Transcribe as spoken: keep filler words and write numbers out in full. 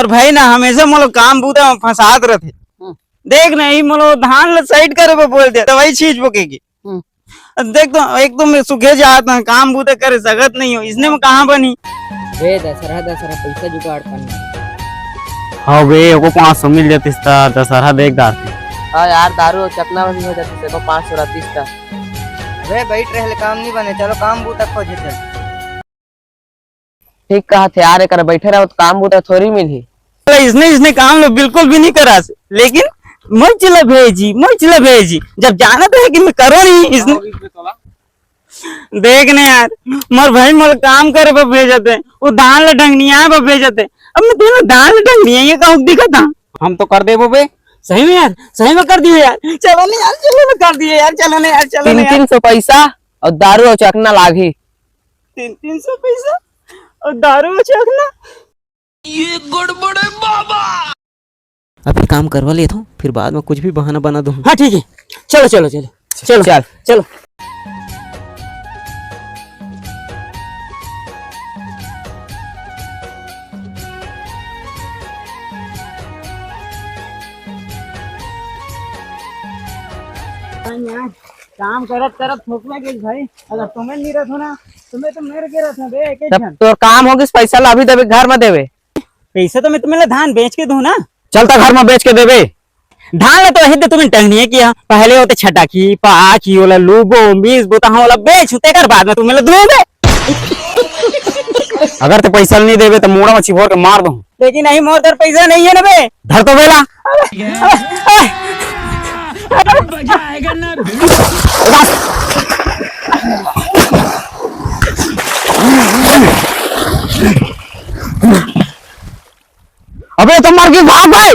भाई ना, हमेशा मोला काम बूता में फंसात रथे। हम्म। देख ना, ई मोला धान ल side करे बर बोल दे, दवाई छींच बोके की। हम्म। देख तो, एक तो मैं सूखे जात हूँ, काम बूता करे सकत नहीं हो, इसने में कहाँ बनी? ए दशहरा, दशहरा, पैसा जुगाड़ करना। हाँ बे, ओको पाँच सौ मिल जातिस त दशहरा देख डारते। हाँ यार, दारू अउ चखना भी हो जातिस, एको पाँच सौ रहतिस त। अबे बैठ रहे ले काम नहीं बने, चलो काम बूता खोजे चल। ठीक कहत हे यार, एकर बैठे रहो तो काम बूता थोड़ी मिलही। इसने, इसने काम लो बिल्कुल भी नहीं करा से, लेकिन मोच ला भेजी, मोच ला भेजी, जब जाना तो है कि मैं करो नहीं इसने। देख ने यार, मोर भाई मोला काम करे बर भेजत हे, वो धान ला डंगनियाए बर भेजत हे, अब मैं तेला धान ला डंगनियाए कहूँ दिखत हूँ। हम तो कर देबो बे। सही में यार, सही में कर दियो यार, चलो नहीं यार, चलो ना कर दियो यार, चलो नहीं यार, चलो तीन नहीं यार। तीन सौ पैसा अउ दारू अउ चखना लागही। तीन तीन सौ पैसा अउ दारू अउ चखना। ये गड़बड़ है बाबा। अभी काम करवा लेता हूँ, फिर बाद में कुछ भी बहाना बना दूँ। हाँ ठीक है, चलो चलो चलो चलो चल। चलो। काम करत करत थोकना के भाई, अगर तुम्हें नहीं रहत हो ना, तुम्हें तो मेरे के रहत ना बे, एक एक तब झन। तोर काम होगिस, पैसा ला अभी देबे, घर में देबे। पैसा तो मैं तुम्हें ला धान बेच के दूँ ना। चलता घर में बेच के देबे। धान ला तो अही दे तुम्हें टंगनी है किया, पहले होते छटाकी, पाकी, ओला लूबो, मीस बोता, हाँ, ओला बेच, तेकर बाद में तुम्हें ला दूँ बे। अगर ते पैसा नहीं देबे तो मुड़ा में चिभोर के मार दूँ। लेकिन नहीं, मोर तर पैसा नहीं है ना बे। धर तो बेला। अबे तो मर गई भाग भाई।